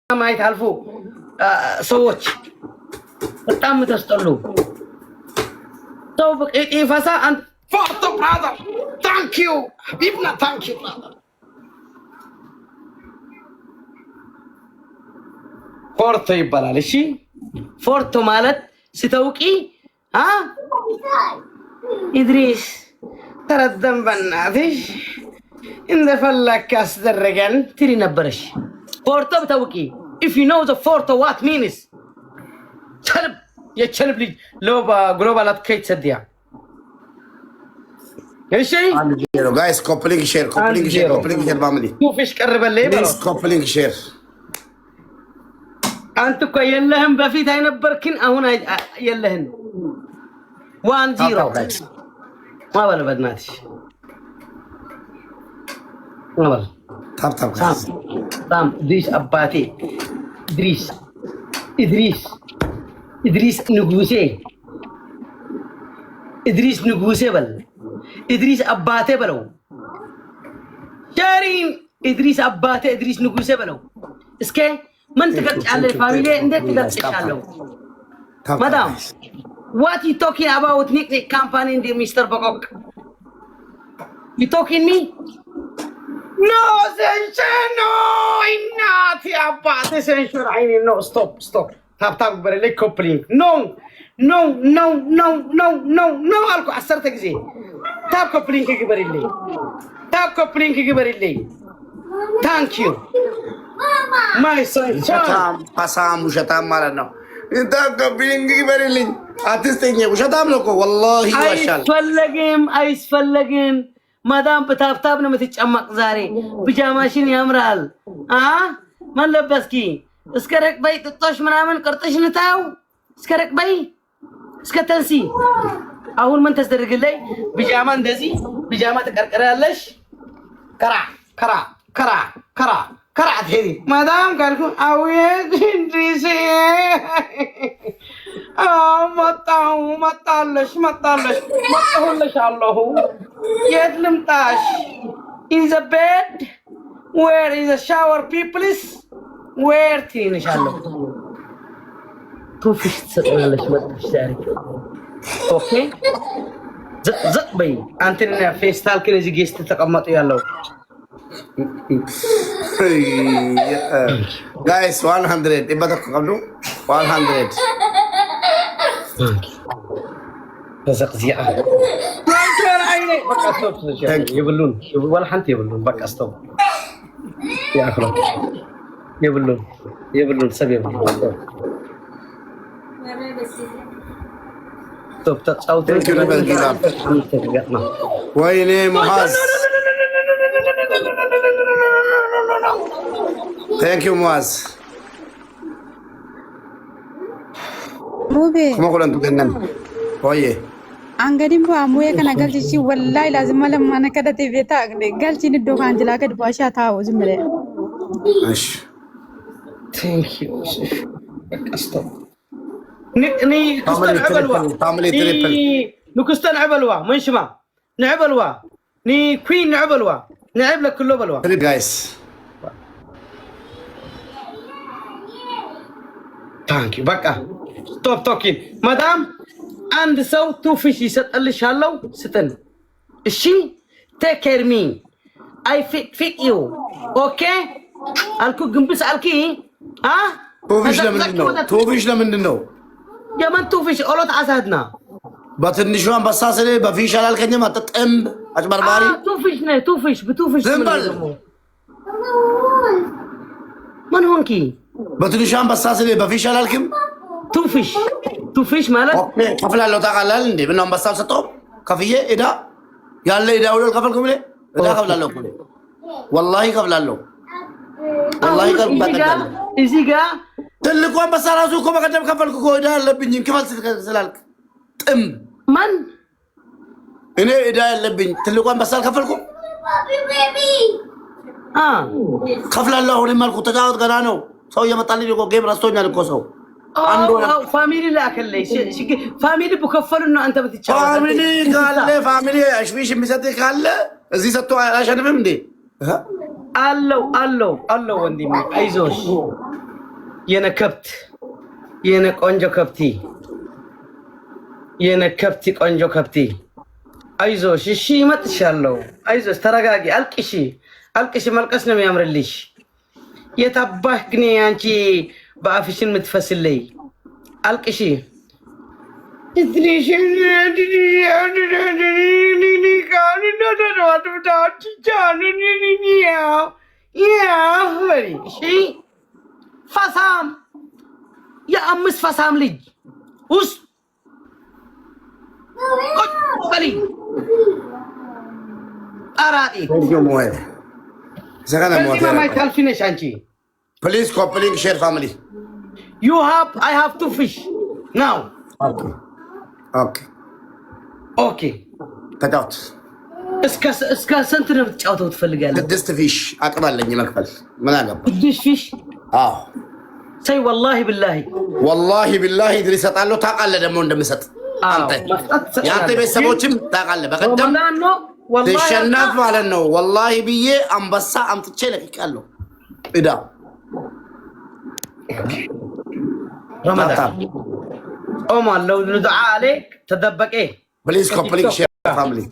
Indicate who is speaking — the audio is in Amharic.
Speaker 1: ማየት አልፎ ሰዎች በጣም የምታስጠሉ ሰው በቂጢ ፈሳ። አንተ ፎቶ brother, thank you ሀቢብና, thank you brother። ፎርቶ ይባላል። እሺ፣ ፎርቶ ማለት ስተውቂ አ ኢድሪስ ተረደን በእናትሽ እንደፈለክ አስደረገን ትሪ ነበረሽ። ፎርቶ ብታውቂ, if you know the ፎርቶ what means ቸልብ የቸልብ ልጅ ግሎባል አትከይት ሰዲያ። እሺ።
Speaker 2: 1-0 guys, copy link, share, copy link, share, copy link, share, family.
Speaker 1: Two fish ቀርበልኝ በለው።
Speaker 2: Please copy link, share.
Speaker 1: አንተ እኮ የለህም፣ በፊት አይነበርክን፣ አሁን የለህን። 1-0 ማበል በእናትሽ ማበል።
Speaker 2: Tap tap, guys.
Speaker 1: በጣም ኢድሪስ አባቴ፣ ኢድሪስ፣ ኢድሪስ፣ ኢድሪስ ንጉሴ፣ ኢድሪስ ንጉሴ በል፣ ኢድሪስ አባቴ በለው። ሸሪን ኢድሪስ አባቴ፣ ኢድሪስ ንጉሴ በለው። እስከ ምን ትገልጫለሽ? Family እንዴት ትገልጽሻለሁ? Madam, what you talking about? ኒክ company እንዲ ሚስተር በቆቅ you talking me? No ሴንሽን, no. እናቴ አባቴ ሴንሽን አይኔ። No, stop, stop. Tap tap በረሌ copy link. No, no, no, no, no, no, no አልኩ 10 ጊዜ። Tap copy link ግበሪልኝ። Tap copy link ግበሪልኝ። Thank you, my sunshine.
Speaker 2: ውሸታም ፓሳም ውሸታም ማለት ነው። Tap copy link ግበሪልኝ፣ አትስጠኝ። ውሸታም ነው እኮ ወላሂ ይዋሻል።
Speaker 1: አይስፈለግም፣ አይስፈለግም። ማዳም በ tap tap ነው የምትጨመቅ ዛሬ። ብጃማሽን ያምራል። አ ማን ለበስኪ? እስከ ረቅበይ ጥጦሽ ምናምን ቅርጥሽ ንታየው እስከ ረቅበይ እስከ ተንሲ። አሁን ምን ተስደርግለይ? ብጃማ እንደዚህ ብጃማ ትቀርቅራለሽ። ከራ ከራ ከራ ከራ ከራ ትሄዲ። ማዳም ካልኩ አቤት እንዲሴ መጣሁ፣ መጣለሽ፣ መጣለሽ፣ መጣሁልሽ አለሁ። የት ልምጣሽ? In the bed, where is shower peoples where ትይንሻለሁ። Two fish ትሰጥናለች መጣሽ ዛሬ። Okay, ዘቅ ዘቅ በይ። አንተን ፌስታል ክን እዚህ guest ተቀመጡ ያለው።
Speaker 2: Guys, 100 100 qabdu, 100.
Speaker 1: ተዘቅዚቃ በቃ stop። የብሉን ወላ ሓንቲ የብሉን። በቃ stop። ይኣክሎ። የብሉን፣ የብሉን፣ ሰብ የብሉን። Stop ተፃውቱ።
Speaker 2: Thank you, never give up. ወይኔ ሙሐዝ, thank you ሙሐዝ።
Speaker 3: Mube.
Speaker 2: 10,000tu kennan ወዬ።
Speaker 3: Angadin bu'aa mu'ee kana galchichi wallaahi laazima lammaan akka datee beektaa galchiin iddoo kan jalaa gad bu'aa shaa taa'u zimmilee.
Speaker 2: እሺ።
Speaker 1: Thank you. በቃ stop። ንክስተ ንዕበልዋ።
Speaker 2: Family, triple.
Speaker 1: ንክስተ ንዕበልዋ፣ መን ሽማ ንዕበልዋ፣ ንኩን ንዕበልዋ፣ ንዕብ ለክሎ በልዋ።
Speaker 2: Triple, guys.
Speaker 1: Thank you. በቃ stop talking. ማዳም አንድ ሰው two fish ይሰጠልሻለው፣ ስጥን። እሺ፣ take care me, I fit fit you, okay አልኩ። ግንብስ አልኪ አ
Speaker 2: Two fish ለምንድን ነው? Two fish ለምንድን ነው?
Speaker 1: የመን two fish ኦሎት አሳድና።
Speaker 2: በትንሹ አንበሳ ስል በ fish አላልከኝም? አንተ ጥንብ አጭበርባሪ።
Speaker 1: Two fish ነ two fish በ two fish።
Speaker 2: ዝም በል።
Speaker 1: ምን ሆንኪ?
Speaker 2: በትንሹ አንበሳ ስል በ fish አላልክም?
Speaker 1: Two fish, two fish ማለት
Speaker 2: Okay፣ ከፍላለሁ። ታውቃለህ እንዴ? ምነው አንበሳ አልሰጠሁም? ከፍዬ ዕዳ ያለ ዕዳ ሁሉ አልከፈልኩም። እኔ ዕዳ ከፍላለሁ እኮ እኔ። ወላሂ ከፍላለሁ። ወላሂ ከፍላለሁ።
Speaker 1: እዚህ ጋ
Speaker 2: ትልቁ አንበሳ ራሱ እኮ በቀደም ከፈልኩ እኮ፣ ዕዳ ያለብኝ ክፈል ስላልክ ጥንብ።
Speaker 1: ማን?
Speaker 2: እኔ ዕዳ ያለብኝ ትልቁ አንበሳ አልከፈልኩም።
Speaker 1: አ
Speaker 2: ከፍላለሁ። አሁንም አልኩህ፣ ተጫወት፣ ገና ነው። ሰው እየመጣልኝ እኮ game ረስቶኛል እኮ ሰው አንዱ።
Speaker 1: Family ላከለይ፣ family ብከፈሉ ነው አንተ ብትጫወት።
Speaker 2: Family ካለ፣ family አሽፊሽ የሚሰጥህ ካለ እዚህ ሰጥቶ አያሸንፍም እንዴ?
Speaker 1: አለው፣ አለው፣ አለው። ወንድሜ አይዞሽ። የኔ ከብት፣ የኔ ቆንጆ ከብቲ፣ የኔ ከብቲ፣ ቆንጆ ከብቲ፣ አይዞሽ። እሺ እመጥሻለሁ። አይዞሽ፣ ተረጋጊ። አልቅሺ፣ አልቅሺ። መልቀስ ነው የሚያምርልሽ። የታባህ ግን አንቺ በአፍሽን የምትፈስለይ አልቅሺ። እሺ ፈሳም፣ የአምስት ፈሳም ልጅ ውስጥ ቁጭ በሊ ጠራጢ።
Speaker 2: Thank you ሙሄ። Isa kana
Speaker 1: ከዚህ
Speaker 2: mo'ateera.
Speaker 1: ማይታልፊ ነሽ አንቺ።
Speaker 2: Please copy link, share, family.
Speaker 1: You have I have two fish now.
Speaker 2: Okay.
Speaker 1: Okay.
Speaker 2: ተጫወት።
Speaker 1: እስከ ስንት ነው የምትጫወተው ትፈልጋለህ?
Speaker 2: ስድስት fish አቅም አለኝ መክፈል። ምን አገባ?
Speaker 1: ስድስት fish?
Speaker 2: አዎ።
Speaker 1: Say ወላሂ ብላሂ።
Speaker 2: ወላሂ ቢላሂ እድል እሰጣለሁ። ታውቃለህ ደግሞ እንደምሰጥ አንተ
Speaker 1: መስጠት
Speaker 2: የአንተ
Speaker 1: ትሰጣለህ።
Speaker 2: ቤተሰቦችም ታውቃለህ። በቀደም
Speaker 1: ረመዳን ነው ወላሂ።
Speaker 2: ሲሸነፍ ማለት ነው ወላሂ ብዬ አንበሳ አምጥቼ ለቅቄያለሁ። እዳ
Speaker 1: ረመዳን ጾም አለው ዱዓ አለክ ተደበቀ።
Speaker 2: Please copy link, share, family.